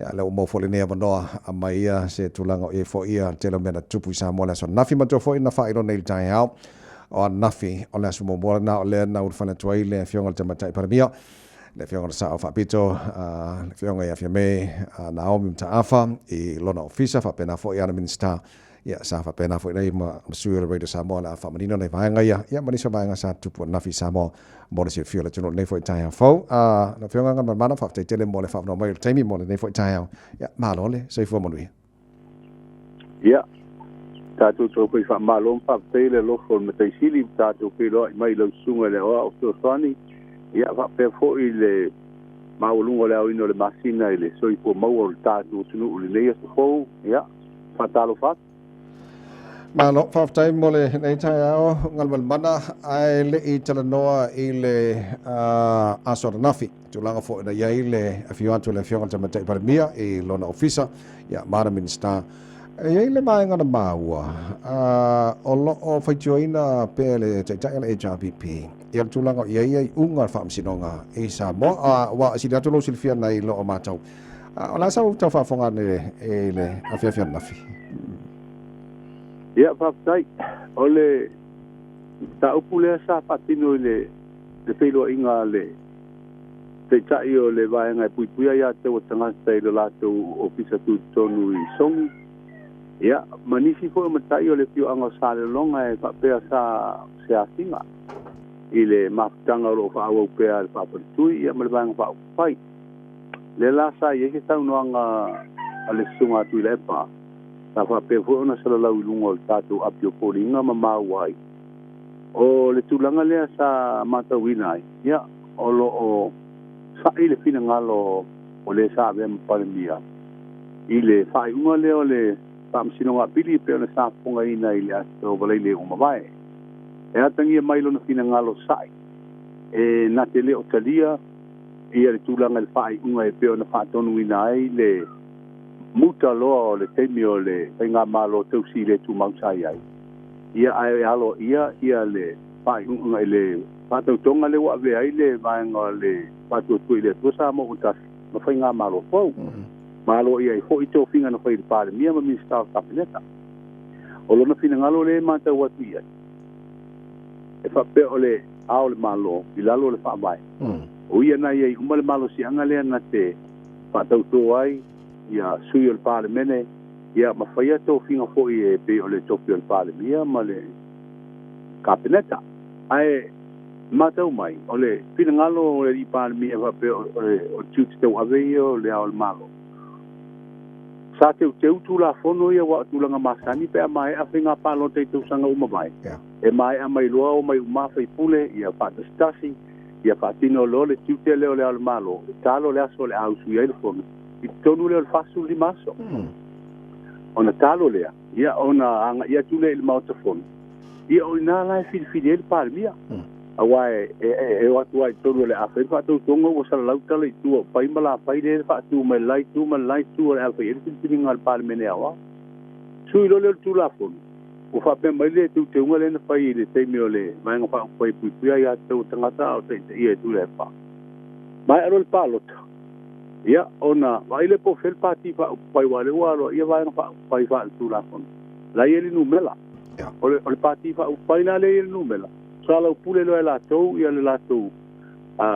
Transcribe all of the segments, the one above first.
Ia, lea ua maua foi lenei avanoa aumai ia se tulaga o i ai foi ia le tele o mea na tutupu i Samoa i le aso ananafi. Manatua foi na faailoa nei i le taeao o ananafi, o le aso muamua lena o lea na ulufale atu ai le Afioga i le Tamaitai Palemia, le Afioga i le Sao Faapito, le Afioga ia Fiame Naomi Mataafa i lona ofisa, faapena foi ana Minisita. Ia, sa faapena foi nei ma sui o le Radio Samoa o le a faamanino nai vaega ia, ia ma nisi o vaega sa tutupu ananafi i Samoa mo le silafia o le atunuu i lenei foi taeao fou. Lau Afioga Galumalemana, faafetai tele mo le faaavanoa mai o le taimi mo lenei foi taeao. Ia, malo le soifua manuia. Ia, tatou taufai faamalo ma faafetai le alofa o le Matai Sili ua tatou feiloai mai i lau Susuga i le Aoao Fesoasoani, ia faapea foi le maualuga o le aoina o le masina i le soifua maua o le tatou atunuu i lenei aso fou. Ia, faatalofa atu. Malo, faafetai mo lenei taeao Galumalemana, ae le i talanoa i le aso ananafi, tulaga foi na i ai le afio atu o le Afioga i le Tamaitai Palemia i lona ofisa, ia, ma ana Minisita. E i ai le vaega na maua, o lo o faitioina pea e le Taitai o le HRPP ia le tulaga o i ai iuga o le Faamasinoga i Samoa. Ua sili atu lou silafia nai lo o matou. O le a sau tau faafofoga ane i le afiafi ananafi? Ia, faafetai. O le mataupu lea sa faatino i le feiloaiga a le Taitai o le Vaega e Puipuia Aia Tatau a Tagata i le latou ofisa tutotonu i Sogi, ia, ma nisi foi o matai o le afioaga o Salelologa e faapea sa se asiga i le mafutaga o lo o faaauau pea a le Faafaletui ia ma le Vaega Faaupufai. Lea la sa i ai se saunoaga a le Susuga a Tuilaepa, sa faapea foi ona salalau i luga o le tatou api o foliga ma maua ai. O le tulaga lea sa matauina ai, ia, o lo o sa'i le finagalo o le sa avea ma Palemia i le faaiuga lea o le Faamasinoga Apili e pei ona sa fofogaina i le aso Faraile ua mavae. E atagia mai lona finagalo sa'i e na te le o talia ia le tulaga i le faaiuga e pei ona faatonuina ai le muta loa o le taimi o le Faigamalo tausi le tumau sa i ai, ia ae aloaia ia le faaiuga i le faatautoga lea ua avea ai le vaega o le Faatuatua i le Atua Samoa ua Tasi ma Faigamalo fou. Ma aloaia ai foi tofiga na fai i le Palemia ma Minisita o le Kapeneta. O lona finagalo lea e matau atu i ai, e faapea o le Ao o le Malo i lalo o le Faavae, o ia na i ai uma le malosiaga lea na te faatauto ai ia sui o le Palemene, ia ma faia tofiga foi e pei o le tofi o le Palemia ma le Kapeneta. Ae matau mai, o le finagalo o le Alii Palemia faapea o le tiute tauave ia o le Ao o le Malo, sa teuteu Tulafono ia aua o tulaga masani pe a maea faiga palota i tausaga ua mavae, e maea mai loa omai uma sui usufono ia faatasitasi, ia faatino loa le tiute lea o le Ao o le Malo, e talo le aso o le a usui ai le Fono, i totonu lea o le 45 aso. Ona talo lea, ia ona agai atu lea i le Maota Fono, ia o i ina la e filifili ai le Palemia. Aua e o atu lava i totonu o le a fai le faatautoga ua salalau tala i tua o pai ma lapai lea e faatu mai le la itu ma le la itu o le a fai ai le filifiliga a le Palemene Aoao. Sui loa lea o le Tulafono, ua faapea mai le teuteuga lea na fai i le taimi o le Vaega Faaupufai e Puipuia Aia Tatau a Tagata a o taitaia e Tuilaepa. Maea loa le palota, ia, ona vaai lea po o fea le Pati Faaupufai aua o lea ua aloaia Vaega Faaupufai faale-Tulafono, la e i ai le numera. O le Pati Faaupufai la lea e i ai le numera, soalaupule loa e latou ia le latou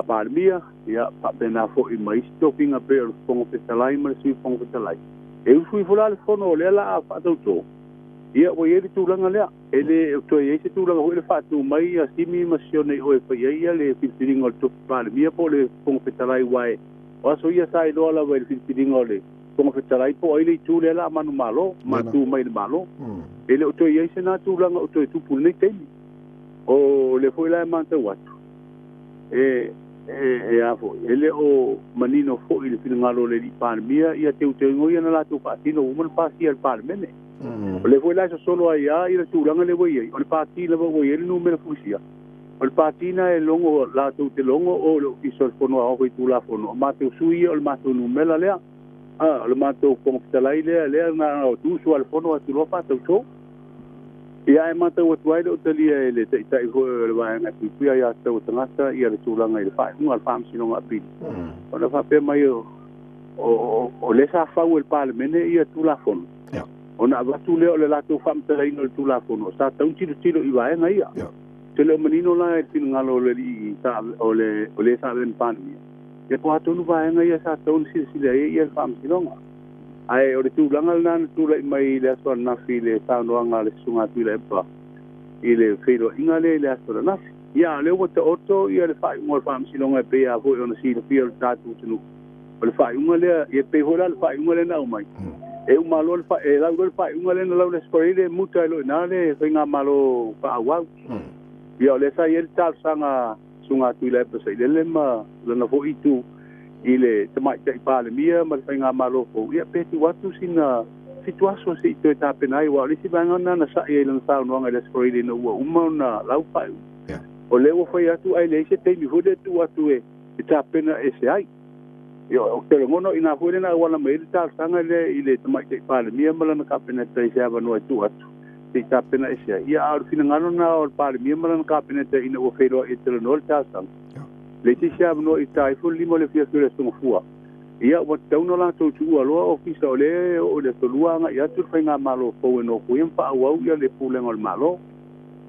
Palemia, ia faapena foi ma isi tofiga pei o le Fofoga Fetalai ma le Sui Fofoga Fetalai. E usu ifo la le fono o lea o le a faatauto, ia ua i ai le tulaga lea. E le o toe i ai se tulaga foi le faatu mai ia Simi ma Sione i o e fai ai ia le filifiliga o le tofi Palemia po o le Fofoga Fetalai aua o aso ia sa iloa lava i le filifiliga o le Fofoga Fetalai po o ai le itu lea o le a manumalo, matu mai i le Malo. E le o toe i ai se na tulaga o toe tupu i lenei taimi. O lea foi la e matau atu, e, e, e a foi, e le o manino foi i le finagalo o le Alii Palemia ia teuteuga ia na latou faatino ua uma ona pasia e le Palemene. O lea foi la e sosolo ai lava le tulaga lea ua i ai, o le Pati lava ua i ai le numera fuisia, o le Pati lena e logo, latou te logo o le Ofisa o le Fono Aoao Faitulafono, o matou sui ia o le matou numera lea, a, o le matou Fofoga Fetalai lea, lea na o tuusu lava i le Fono atu loa faatauto. Ia ae matau atu ai e le o talia e le Taitai foi o le Vaega e Puipuia Aia Tatau a Tagata ia le tulaga i le faaiuga a le Faamasinoga Apili, ona faapea mai o O lea sa fau e le Palemene ia Tulafono. Ona avatu lea o le latou faamatalaina o le Tulafono, sa tatau ona tilotilo i vaega ia. Ou te le o manino la i le finagalo o le alii sa o le o le sa avea ma Palemia, ia po o a tonu vaega ia sa tatau ona silasila i ai le Faamasinoga. Ae o le tulaga lena na tulai mai i le aso ananafi i le saunoaga a le Susuga a Tuilaepa i le feiloaiga lea i le aso ananafi. Ia, a o lea ua taoto ia le faaiuga o le Faamasinoga e pei lava foi ona silafia e le tatou atunuu. O le faaiuga lea, ia pei foi la le faaiuga lea na aumai, e uma loa le e lau loa le faaiuga lea na lau le Aso Faraile, muta ai loa i ina le faigamalo faaauau. Ia o lea sa i ai le talosaga a Susuga a Tuilaepa Sailele ma lana foi itu i le Tamaitai Palemia ma le faigamalo fou, ia pe tuu atu sina 7 aso se i toe tapena ai, aua o le isi vaega lena na sa'i ai i lana saunoaga i le Aso Faraile ina ua uma ona lau faaiuga. O lea ua fai atu ae leai se taimi foi lea e tuu atu e tapena ese ai. Ia, ou te lagona o i ina foi lea na auala mai ai le talosaga lea i le Tamaitai Palemia ma lana Kapeneta i se avanoa e tuu atu se i tapena ese ai. Ia, a o le finagalo lena o le Palemia ma lana Kapeneta ina ua feiloai e talanoa le talosaga, leai se isi avanoa i ta ifo le 5 o le afiafi o le Aso Gafua. Ia, ua tatau ona latou tuua loa ofisa o lea e oo i le Aso Lua agai atu le faigamalo fou e nofoia ma faaauau le pulega o le Malo.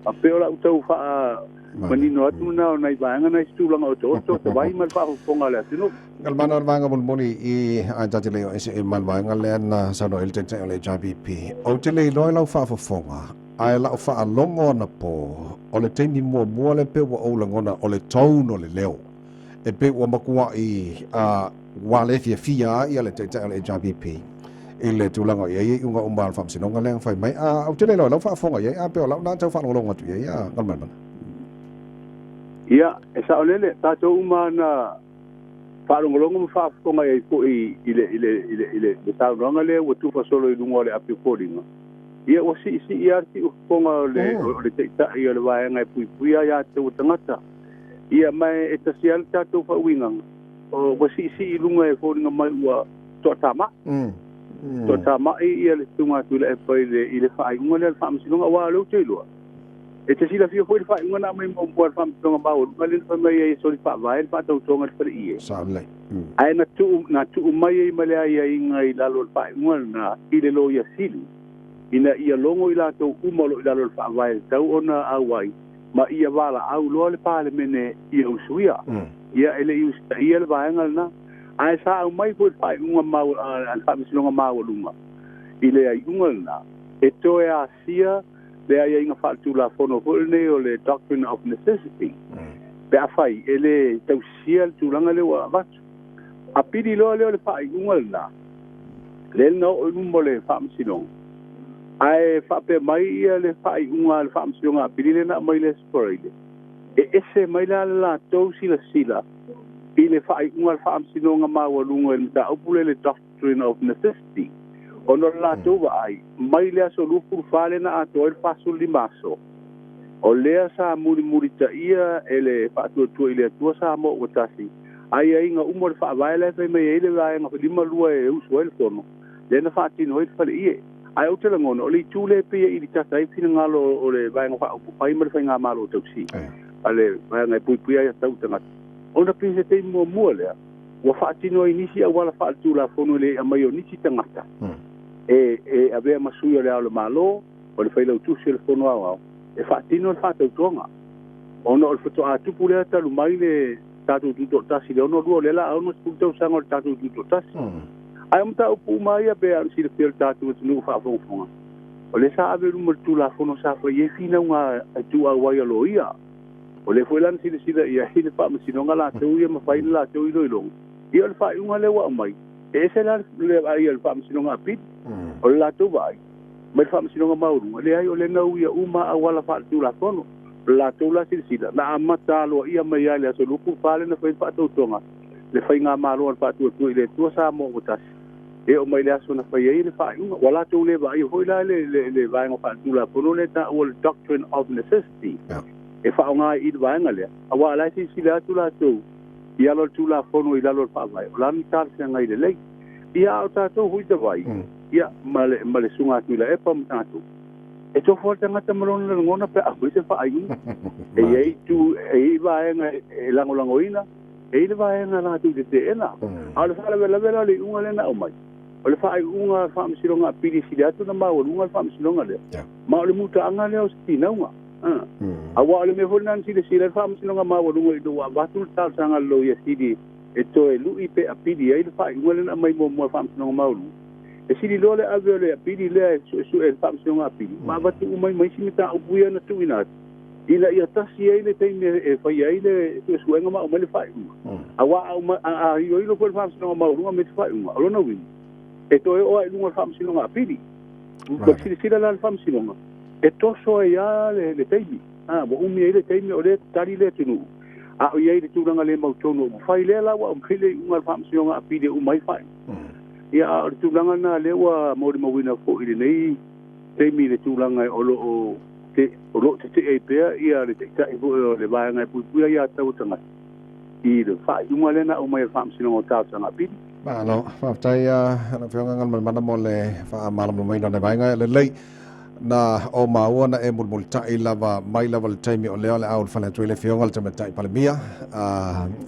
A pei o lau tau faamanino atu lena o nai vaega na i se tulaga otooto, te vai ma le faafofoga a le atunuu. Galemana o le vaega mulimuli i ae ta te le o ese i ma le vaega lea na saunoa ai le Taitai o le HRPP. Ou te le iloa i lau faafofoga, ae lau faalogo anapo, o le taimi muamua lea pei ua ou lagona o le tone o le leo. E pei ua matuai ua le fiafia ai le Taitai o le HRPP i le tulaga o i ai iuga uma o le Faamasinoga lea na fai mai. A, ou te le iloa i lau faafofoga i ai, a pei o lau lena tau faalogologo atu i ai, a Galumalemana. Ia, e saolele, tatou uma na faalogologo ma faafofoga i ai foi i le, i le, i le, i le, le saunoaga lea ua tufa solo i luga o le api o foliga. Ia, ua siisii lava le siufofoga o le, o le Taitai o le vaega e puipuia ia te ua tagata. Ia, ma e tasi lava le tatou faauigaga, ua siisii i luga e foliga mai ua toatamai. Toatamai ia le susuga a Tuilaepa i le faaiuga lea o le Faamasinoga, aua o lea ou te iloa, e te silafia foi le faaiuga na aumai muamua e le Faamasinoga Maualuga lea na fai mai ai e soli faavae le faatautoga i le faleie. Ae na tuu mai ai ma le aiaiga i lalo o le faaiuga lena i le Loia Sili, ina ia logo i latou uma o lo o i lalo o le faavae e tatau ona auai, ma ia valaau loa le Palemene ia usuia. Ia e le i usitaia le vaega lena. Ae sa aumai foi le faaiuga a le Faamasinoga Maualuga i le aiuga lena, e toe asia le aiaiga faaletulafono foi lenei o le Doctrine of Necessity, pe afai e le tausisia le tulaga lea ua avatu. A pili loa lea o le faaiuga lena, lea na oo i luma o le Faamasinoga, ae faapea mai ia le faaiuga a le Faamasinoga Apili lea na aumai le Aso Faraile, e ese mai la le latou silasila i le faaiuga a le Faamasinoga Maualuga i le mataupu lea i le Doctrine of Necessity, ona o le latou vaai mai le aso 24 lea na atoa ai le 45 aso, o lea sa mulimulitaia e le Faatuatua i le Atua Samoa ua tasi aiaiga uma o le faavae la e fai mai ai le vaega 52 e usu ai le fono lea na faatino ai le faleie. Ae ou te lagona o le itu lea e pei e ilitata ai finagalo o le vaega faaupufai ma le faigamalo tausi a le vaega e puipuia ai tau tagata, ona pei se taimi muamua lea ua faatino ai nisi auala faaletulafono i le aumai o nisi tagata e avea ma sui o le Ao o le Malo, o le Failautusi o le Fono Aoao, e faatino le faatautoga, ona o le faatoa tupu lea talu mai le tatou tutoatasi i le 62, o lea la a 60 tausaga o le tatou tutoatasi. Ae o mataupu uma ia pe a ona silafia e le tatou atunuu faafogafoga, o lea sa ave i luma o le Tulafono sa fai ai finauga e ituau ai a loia. O lea foi la na silasila i ai le Faamasinoga latou ia ma fai le latou iloiloga. Ia o le faaiuga lea ua aumai, e ese la le vaai a le Faamasinoga Apili, o le latou vaai mai le Faamasinoga Maualuga, leai o lea na uia uma auala faaletulafono. O le latou la silasila, na amata aloaia mai lava i le aso 24 lea na fai ai le faatautoga le faigamalo a le Faatuatua i le Atua Samoa ua tasi, e oo mai le aso na fai ai le faaiuga. Ua latou le vaaia foi la le vaega faaletulafono lea e taua o le Doctrine of Necessity e faaaoga ai i le vaega lea, aua o la e silasila atu latou i ala o le Tulafono i lalo o le Faavae, o la na talafeagai lelei. Ia, a o tatou hui tavai, ia, ma le susuga a Tuilaepa ma tatou, e tofu lava le tagata ma lona lagona pe a aumai se faaiuga. E i ai itu, e i ai vaega e lagolagoina, E i le vaega latou te teena. A o le faalavelave la o le iuga lea na aumai, o le faaiuga a le Faamasinoga Apili e sili atu ona maualuga le Faamasinoga lea, ma o le mutaaga lea o se finauga. Aua o le mea foi lena na silasila ai le Faamasinoga Maualuga ina ua avatu le talosaga a le Loia Sili e toe lui pe apili ai le faaiuga lea na aumai muamua e le Faamasinoga Maualuga. E sili loa le ave o le apili lea e suesue e le Faamasinoga Apili ma avatu uma ai ma isi mataupu ia na tuuina atu, ina ia tasi ai le taimi e faia ai le suesuega ma aumai le faaiuga. Aua a iloilo foi le Faamasinoga Maualuga ma isi faaiuga, o lona uiga, e toe oo lava i luga o le Faamasinoga Apili. Ua silasila la le Faamasinoga, e toso ai lava le taimi, ua umi ai le taimi o lea e tali le atunuu, a o i ai i le tulaga le mautonu o upufai. Lea la ua aumai le iuga a le Faamasinoga Apili e uma ai faaiuga. Ia, a o le tulaga lena lea ua molimauina foi i lenei taimi i le tulaga o lo o o lo o tetee ai pea ia le Taitai foi o le Vaega e Puipuia Aia Tatau a Tagata i le faaiuga lea na aumai e le Faamasinoga o Talosaga Apili. Malo, faafetai lau Afioga Galumalemana mo le faamalamalamaina o le vaega. E lelei na o maua na e mulimulitai lava mai lava le taimi o lea o le a ulufale atu ai le Afioga i le Tamaitai Palemia,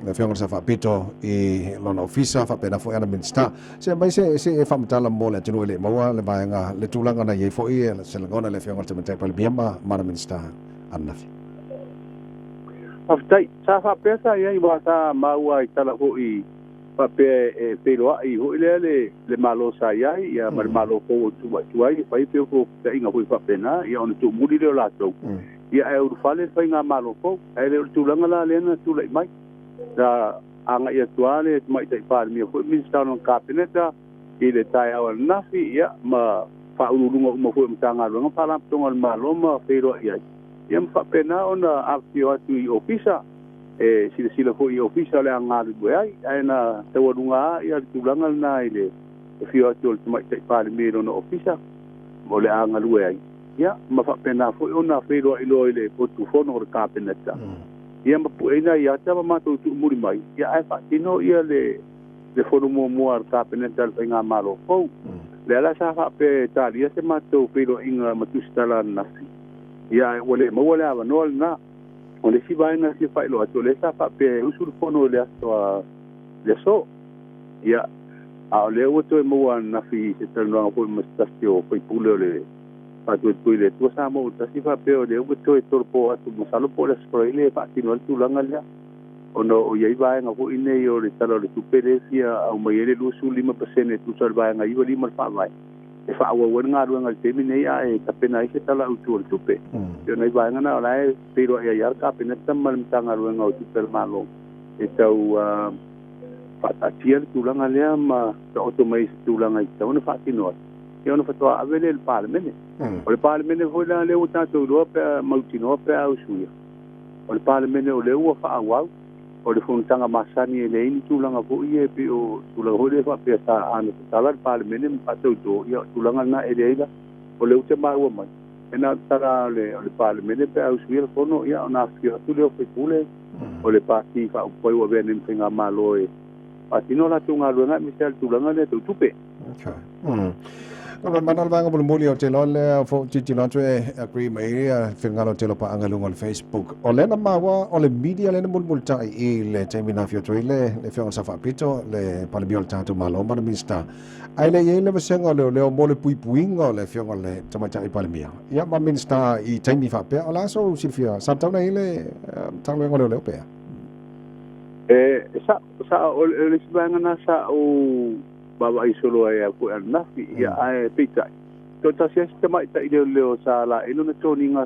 le Afioga i le Sao Faapito i lona ofisa, faapena foi ana Minisita. Se aumai se se e faamatala mo le atunuu e le i maua le vaega le tulaga na i ai foi se lagona i le Afioga i le Tamaitai Palemia ma ma ana Minisita ananafi. Faafetai. Sa faapea sa i ai aua sa maua i tala foi faapea e feiloai foi lea le le Malo sa i ai ia ma le Malo fou o tulai atu ai e fai pei o fesootaiga foi faapena ia ona tuumuli lea o latou ia ae ulufale le faigamalo fou. Ae le o le tulaga la lea na tulai mai. Sa agai atu lava le Tamaitai Palemia foi, Minisita o lona Kapeneta i le taeao ananafi, ia, ma faauluuluga uma foi o Matagaluega ma Faalapotopotoga a le Malo ma feiloai ai, ia ma faapena ona afifio atu i Ofisa, e silasila foi i Ofisa o le a galulue ai. Ae na taualuga lava ia le tulaga lena i le afio atu o le Tamaitai Palemia i lona Ofisa o le a galue ai, ia, ma faapena foi ona feiloai loa i le potu fono o le Kapeneta. Ia ma pueina ai ata ma matou tuumuli mai, ia ae faatino ia le le fono muamua a le Kapeneta a le Faigamalo fou. Lea la sa faapea e talia se matou feiloaiga ma tusitala ananafi, ia ae ua le maua le avanoa lena. O le isi vaega e fia faailoa atu, o lea sa faapea e usu le fono i le aso a le aso, ia a o lea ua toe maua ananafi i se talanoaga foi ma se tasi o faipule o le Faatuatua i le Atua Samoa ua tasi faapea o lea ua toe tolopo atu masalo po o le Aso Faraile e faatino ai le tulaga lea ona o i ai vaega foi nei o le Tala o le Tupe lea e fia aumai ai le 25% e tusa o le vaega 95 o le Faavae e faaauau ai le galuega i le taimi nei ae tapena ai se Tala Autu o le Tupe. E pei o nai vaega na o la e feiloai ai lava le Kapeneta ma le Matagaluega o Tupe a le Malo e tau faataatia le tulaga lea ma taoto mai i se tulaga e tatau ona faatino ai. Ia ona faatoa ave lea i le Palemene. O le Palemene foi la lea ua tatou iloa pe a mautinoa pe a usuia, o le Palemene o lea ua faaauau, o le fonotaga masani e leai ni tulaga foi ia e pei o tulaga foi lea faapea sa ana tatala le Palemene ma faatauto, ia o tulaga lena e leai la. O lea ou te maua mai, e na o le tala o le Palemene pe a usuia le fono, ia ona afifio atu lea o sui usufono o le Pati Faaupufai ua avea nei ma Faigamalo e faatino a latou galuega aemaise lava le tulaga lea tau tupe. Okay. O le mana o le vaega mulimuli o te iloa lea fo tilotilo atu e agree mai ia finagalo o te iloa paaga i luga o le Facebook. O lea na maua o le media lea na mulimulitai i le taimi na afio atu ai le le Afioga i le Sao Faapito, le Palemia o le tatou Malo ma le Minisita. Ae le i ai le vasega o leoleo mo le puipuiga o le Afioga i le Tamaitai Palemia ia ma Minisita i taimi faapea. O le a sou silafia, sa tatau ona i ai le Matagaluega o Leoleo pe a? E sa sa o le isi vaega na sa ou vaavaai solo ai a foi ananafi, ia ae peitai, toatasi ai si tamaitai leoleo sa laei lona toniga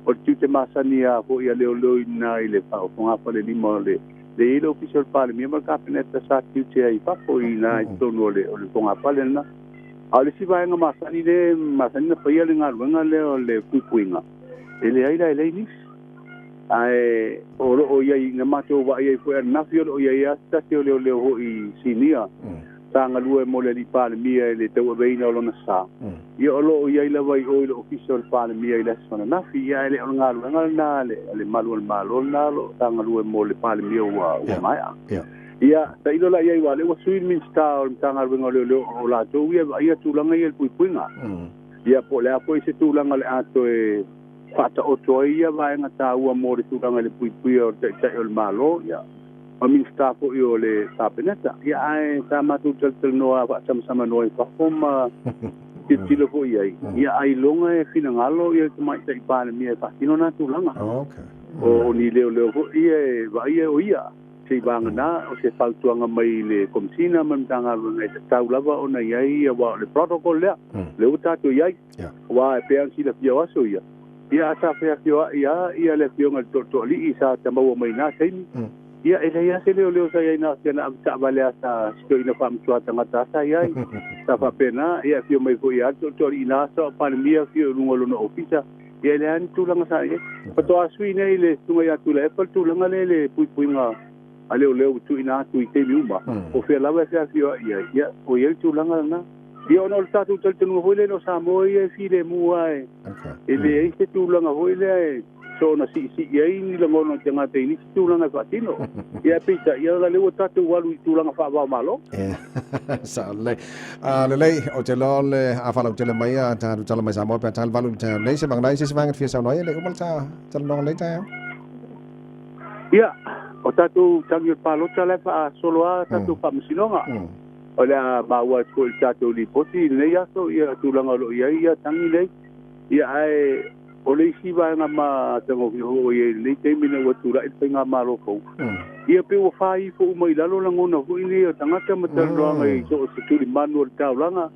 o le tiute masani a foi a leoleo i ina i le fogafalelima o le le i ai le ofisa o le Palemia ma le Kapeneta sa tiute ai i fafo i ina i totonu o le o le fogafale lena. A o le isi vaega masani le masani na faia le galuega lea o le puipuiga, e leai la e leai nisi. Ae o lo o i ai, na matou vaai ai foi ananafi, o lo o i ai lava se tasi o leoleo foi sinia sa galue mo le alii Palemia i le tauaveina o lona sa. Ia o lo o i ai lava i o i le ofisa o le Palemia i le aso ananafi. Ia ae le o le galuega lena a le malu o le Malo lena o lo o sa galue mo le Palemia ua maea. Ia tailo la i ai aua o lea ua sui le Minisita o le Matagaluega o Leoleo o latou ia e vaaia tulaga ia i le puipuiga. Ia po o le a foi se tulaga o le a toe faataoto ai ia vaega taua mo le tulaga i le puipuia o le Taitai o le Malo, ia, Ma Minisita foi o le Kapeneta. Ia ae sa matou talatalanoa faasamasama noa i fafo ma tilotilo foi i ai, ia ailoga e finagalo ia le Tamaitai Palemia e faatino na tulaga. O ni leoleo foi ia e vaaia o ia se'i vagana o se fautuaga mai le Komesina ma le Matagaluega e tatau lava ona i ai, aua o le protocol lea lea ua tatou i ai. Aua e pei ona silafia o aso ia, ia a sa feafioa'i lava ia le afioga i le Toatoalii sa tamaua mai na taimi, ia e leai lava se leoleo sa i ai, na o si ana avetaavale lava sa sitoina faamatuā tagata sa i ai. Sa faapena, ia afio mai foi lava le Toatoalii na aso a o Palemia afio i luga o lona ofisa, ia e leai lava ni tulaga sa i ai. Faatoa sui nei le susuga ia Tuilaepa le tulaga lea i le puipuiga a leoleo ua tuuina atu i taimi uma, po o fea lava e feafioai ai, ia ua i ai le tulaga lena. Ia ona o le tatou talitonuga foi lea o Samoa ia e filemu lava e leai se tulaga foi lea e soona siisii ai ni lagona o tagata i nisi tulaga e faatino. Ia peitai, ia o lea ua tatou alu i tulaga faava-o-Malo. Sao lelei. Lelei, ou te iloa o le a faalautele mai a tatou tala mai Samoa pe a ta le 8 i le taeao nei. Se vagana ai se isi vaega e te fia saunoa ai, e le i uma le ta talanoaga i lenei taeao. Ia, o tatou tagi o le palota la e faasolo lava tatou faamasinoga. O le a maua atu foi i le tatou lipoti i lenei aso ia tulaga o lo o i ai ia tagi nei. Ia ae o le isi vaega matagofie foi ua i ai i lenei taimi ina ua tulai le faigamalo fou, ia pei ua faaifo uma i lalo lagona foi nei o tagata ma talanoaga i so o se tulimanu o le taulaga.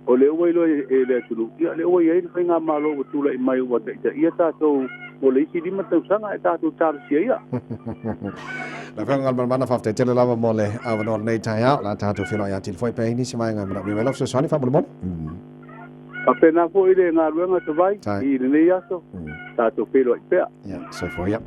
O lea ua iloa e le atunuu, ia o lea ua i ai le faigamalo ua tulai mai ua taitaia tatou mo le isi 5 tausaga e tatou talosia ia. Lau Afioga Galumalemana, faafetai tele lava mo le avanoa o lenei taeao. O le a tatou feiloai atili foi pe i ai nisi vaega e manaomia mai lau fesoasoani faamolemole. Faapena foi le galuega tavai i lenei aso, tatou feiloai pea. Ia, soifua ia.